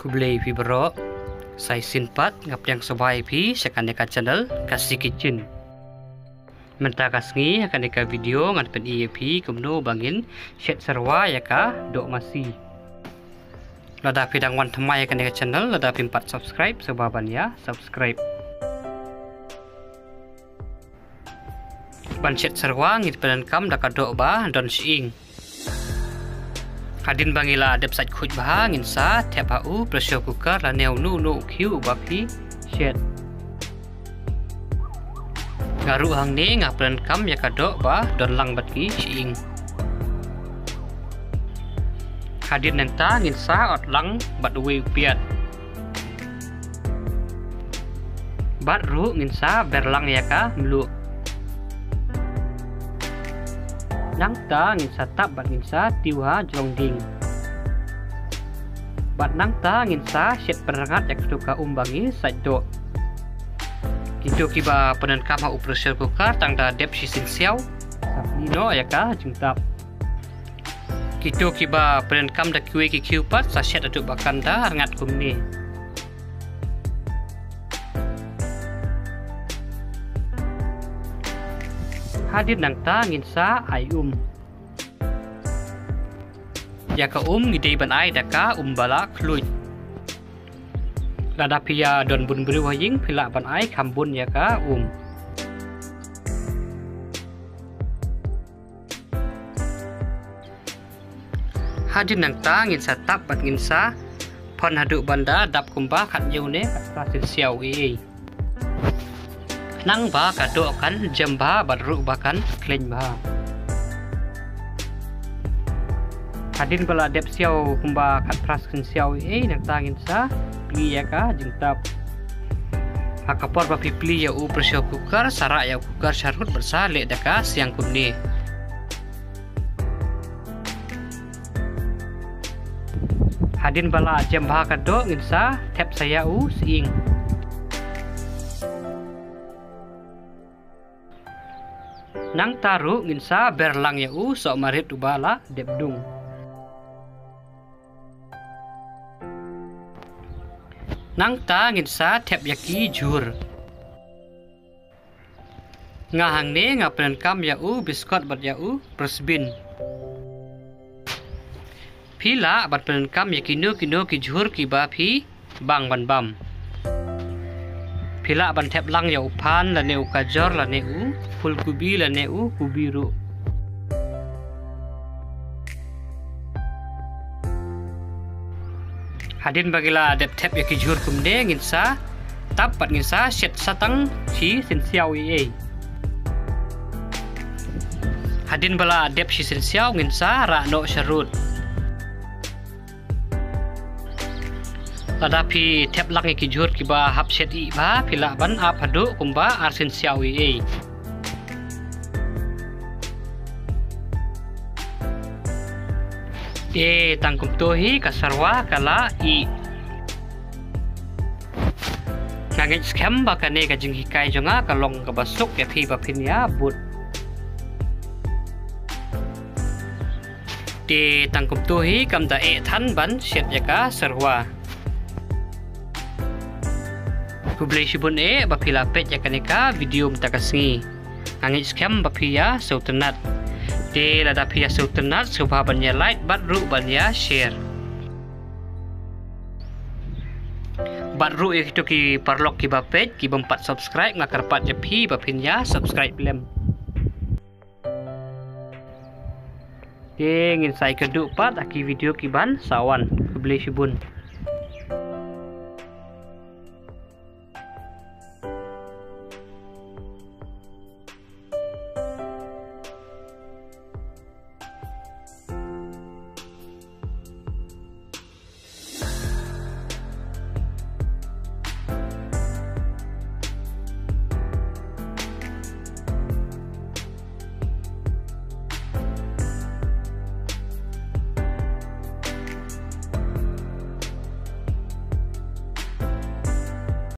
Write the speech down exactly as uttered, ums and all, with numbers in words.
Khublei phi baroh. Sa shisien pat nga pdiang sngewbha ïa phi sha kane ka channel Khasi Kitchen. Mynta ka sngi ha kane ka video ngan pyni ïa phi kumno ba ngin shet syrwa ïa ka doh masi. Lada phi dang wan thymmai ha kane ka channel, lada phim pat subscribe, sngewbha ban ïa subscribe. Ban shet syrwa ngin pyndonkam da ka doh ba don shyieng. Hadien ba ngi la dep sait khuid bha, ngin sa thep ha u pressure cooker lane uno uno u khiew uba phi shet. Nga ruh hangne nga pyndonkam ïa ka doh ba don lang bad ki shyieng. Hadien nangta ngin sa ot lang bad uwei u piat. Bad ruh ngin sa ber lang ïa ka mluh. Nangta ngin sa tap bad ngin sa tiew ha jrong dieng. Bad nangta ngin sa shet pynrngat ïa kito ka um ba ngi sait doh. Kito kiba pyndonkam ha u pressure cooker tang da dep shisien siaw, sa plie noh ïa ka jingtap. Kito kiba pyndonkam da kiwei ki khiew pat sa shet haduh ba kan da rngat kumne. Hadien nangta ngin sa ai um. Ïa ka um ngi dei ban ai da ka um ba la khluit. Lada phi ïa don bun briew ha ïing phi lah ban ai kham bun ïa ka um. Hadien nangta ngin sa tap bad ngin sa phon haduh ban da dap kumba khathynñiew ne khatphra sien siaw ei ei. Khnang ba ka doh kan jem bha bad ruh ba kan khlaiñ bha. Hadien ba la dep siaw kumba khatphra sien siaw ei ei, nangta ngin sa plie ïa ka jingtap. Ha ka por ba phi plie ïa u pressure cooker, sa rah ïa u cooker sharud bad sa leh da ka siang kumne. Hadien ba la jem bha ka doh ngin sa thep sa ïa u shyieng. Nangta ruh ngin sa ber lang ïa u soh marit uba la dep dung. Nangta ngin sa thep ïa ki jhur. Nga hangne nga pyndonkam ïa u biskot bad ïa u pressbin. Phi lah ban pyndonkam ïa kino kino ki jhur kiba phi bang ban bam. Phi lah ban thep lang ïa u phan lane u kajor lane u phulkubi lane u kubi ruh. Hadien ba ngi la dep thep ïa ki jhur kumne ngin sa tap bad ngin sa shet sa tang shi sien siaw ei ei. Hadien ba la dep shi sien siaw ngin sa rah noh sharud. Lada phi thep lang ïa ki jhur kiba hap shet ïeh bha phi lah ban ap haduh kumba ar sien siaw ei ei. Te tang kumto hi ka syrwa ka la ïeh. Nga ngeit skhem ba kane ka jinghikai jong nga ka long kaba suk ïa phi ba phin ïa bud. Te tang kumto hi kam da eh than ban shet ïa ka syrwa. Khublei shibun eh ba phi la peit ïa kane ka video mynta ka sngi. Nga ngeit skhem ba phi ïa sngewtynnat. Te lada phi ïa sngewtynnat sngewbha ban ïa like bad ruh ban ïa share. Bad ruh ïa kito ki paralok kiba peit ki bym pat subscribe nga kyrpad ïa phi ba phin ïa subscribe lem. Te ngin sa ïakynduh pat ha ki video ki ban sa wan. Khublei shibun.